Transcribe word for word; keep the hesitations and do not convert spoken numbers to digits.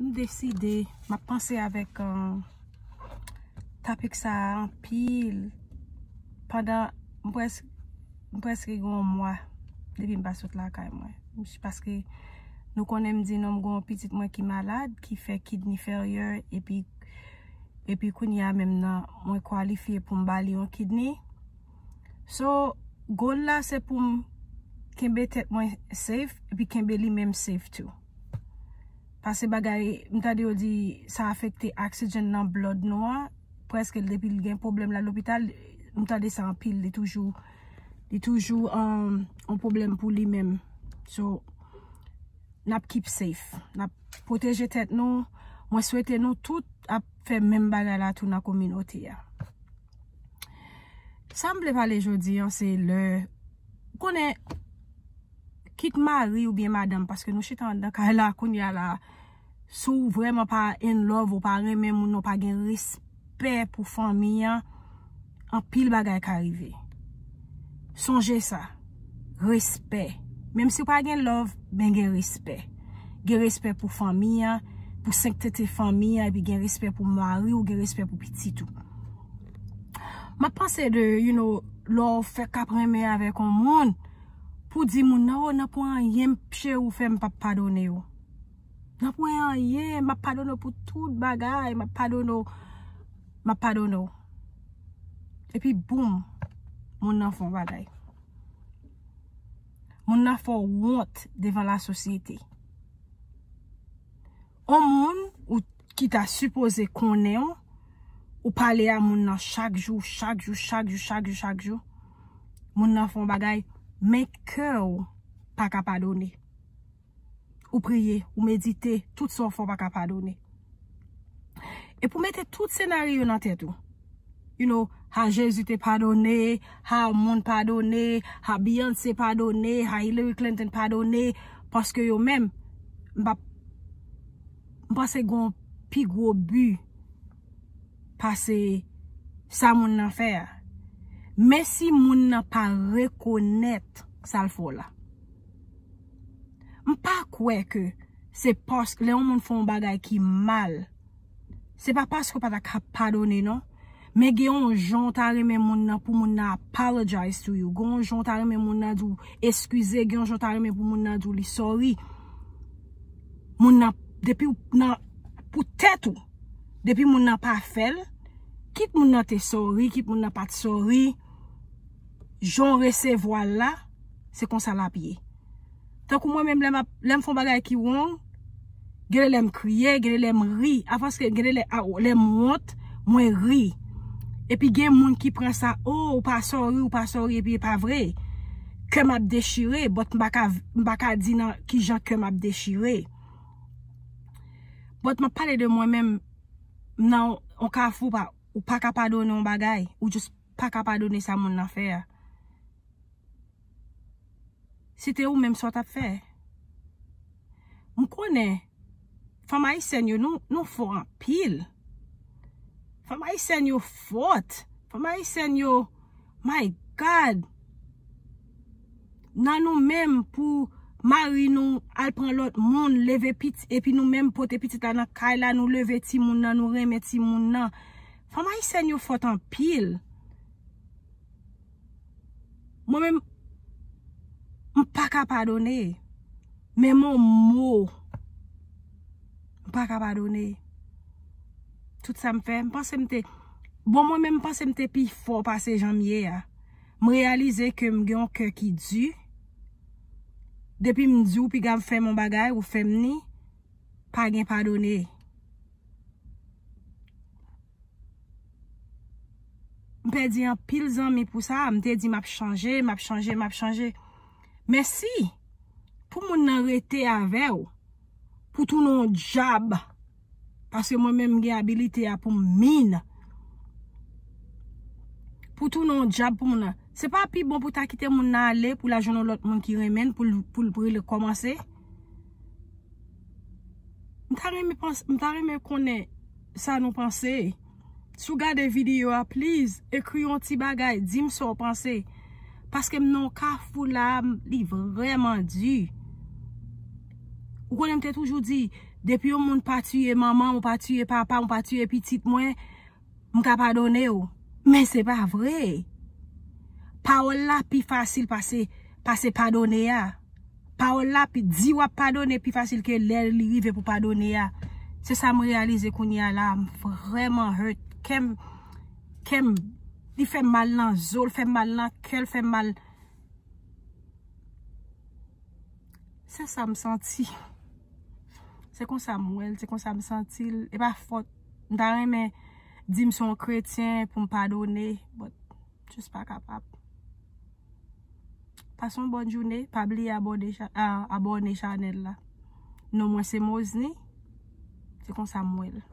m deside, m ap panse avèk, um, topic sa a anpil pandan m près-, m prèske gen yon mwa depi m pa sot lakay mwen. M s-, paske nou konnen m di nou m gen yon pitit mwen ki malad, ki fè kidney failure, epi, epi kounye a menm nan, mwen kwalifye pou m ba li yon kidney. So, goal la se pou m kenbe tèt mwen safe, epi kenbe li menm safe tou. Paske bagay, m tande yo di sa afekte oxygen nan blood nou an, prèske depi l gen pwoblèm la lopital, m tande sa anpil, li toujou, li toujou, um, yon pwoblèm pou li menm. So, n ap keep safe, n ap pwoteje tèt nou. Mwen swete nou tout ap fè menm bagay la tou nan kominote a. Sa m vle pale jodi an, se lè, ou konnen, kit mari oubyen madanm, paske nou chita anndan kay la kounye a la, si w vrèman pa in love, ou pa renmen moun nan, ou pa gen respè pou fanmi an, anpil bagay ka rive. Sonje sa, respè. Menm si w pa gen love, men gen respè. Gen respè pou fanmi an, pou senktete fanmi an, epi gen respè pou mari w, gen respè pou pitit ou. M ap panse de, you know, lè w fèk ap renmen avèk yon moun, pou di moun nan, "Oh, nan pwen anyen m, cheri, ou fè m p ap padone w. Nan pwen anyen, m ap padone w pou tout bagay, m ap padone w, m ap padone w." Epi, boum, moun nan fè yon bagay. Moun nan fè w wont devan lasosyete. Yon moun ou ki ta sipoze konnen w, ou pale a moun nan chak jou, chak jou, chak jou, chak jou, chak jou. Moun nan fè yon bagay, men kè w pa ka padone. Ou priye, ou medite, tout sa w fè w pa ka padone. E pou mete tout senaryo nan tèt ou. You know, ha Jezi te padone, ha moun padone, ha Beyoncé padone, ha Hillary Clinton padone, paske yo menm, m pa, m panse gen yon pi gwo bi pase sa moun nan fè a. Men si moun nan pa rekonèt sa l fè w la. M pa kwè ke se paske lè yon moun fè yon bagay ki mal, se pa paske w pa ta ka padone, non. Men gen yon jan w ta renmen moun nan pou moun nan apologize to you. Gen yon jan w ta renmen moun nan di w eskize, gen yon jan w ta renmen pou moun nan di w li sorry. Moun nan, depi w nan, pou tèt ou, depi moun nan pa fè l, kit moun nan te sorry, kit moun nan pa t sorry, jan w resevwa l la, se konsa l ap ye. Tankou mwen menm, lè m ap, lè m fè yon bagay ki wrong, gen lè m kriye, gen lè m ri, avanse gen lè, a, lè m wont, mwen ri. Epi gen moun ki pran sa, "Oh, ou pa sorry, ou pa sorry," epi e pa vre. Kè m ap dechire, but m pa ka, m pa ka di nan ki jan kè m ap dechire. But m ap pale de mwen menm, nan yon kafou pa, ou pa ka padone yon bagay, ou just pa ka padone sa moun nan fè a. Si te ou menm, sa w t ap fè? M konnen fanm ayisyèn yo, nou, nou fò anpil. Fanm ayisyèn yo fòt. Fanm ayisyèn yo, my God. Nan nou menm pou mari nou al pran lòt moun, leve pitit, epi nou menm pote pitit la nan kay la, nou leve timoun nan, nou renmen timoun nan. Fanm ayisyèn yo fòt anpil. Mwen menm, m pa ka padone. Men mon mo, m pa ka padone. Tout sa m fè, m panse m te, bon, mwen menm, m panse m te pi fò pase jan m ye a. M reyalize ke m gen yon kè ki di. Depi m di w piga m fè m yon bagay, ou fè m ni, pa gen padone. M pèdi anpil zanmi pou sa, m te di m ap chanje, m ap chanje, m ap chanje. Men si pou moun nan rete avè w, pou tounen yon djab, paske mwen menm m gen abilite a pou m min, pou tounen yon djab pou moun nan, se pa pi bon pou ta kite moun nan ale, pou l al jwenn yon lòt moun ki renmen l, pou l, pou l, pou l rekòmanse? M ta renmen pans-, m ta renmen konnen sa nou panse. Si w gade videyo a, please, ekri yon ti bagay, di m sa w panse. Paske m nan yon kafou la, m, li vrèman di. Ou konnen m te toujou di, Depi yon moun pa tiye manman, ou pa tiye papa, ou pa tiye pitit mwen, m ka padone w. Men se pa vre. Pawòl la pi fasil pase, pase padone a. Pawòl la pi, di w ap padone pi fasil ke lè li rive pou padone a. Se sa m reyalize kounye a la, m vrèman hurt. Kè m, kè m, li fè m mal nan zo, l fè m mal nan kè, l fè m mal. Se sa m santi. Se konsa m wè l, se konsa m santi l. E pa fòt. M ta renmen di m se yon kretyen pou m padone, but just pa kapab. Pase yon bòn jounen, pa bliye abòne cha-, a, abòne chanèl la. Non mwen se Mosny, se konsa m wè l.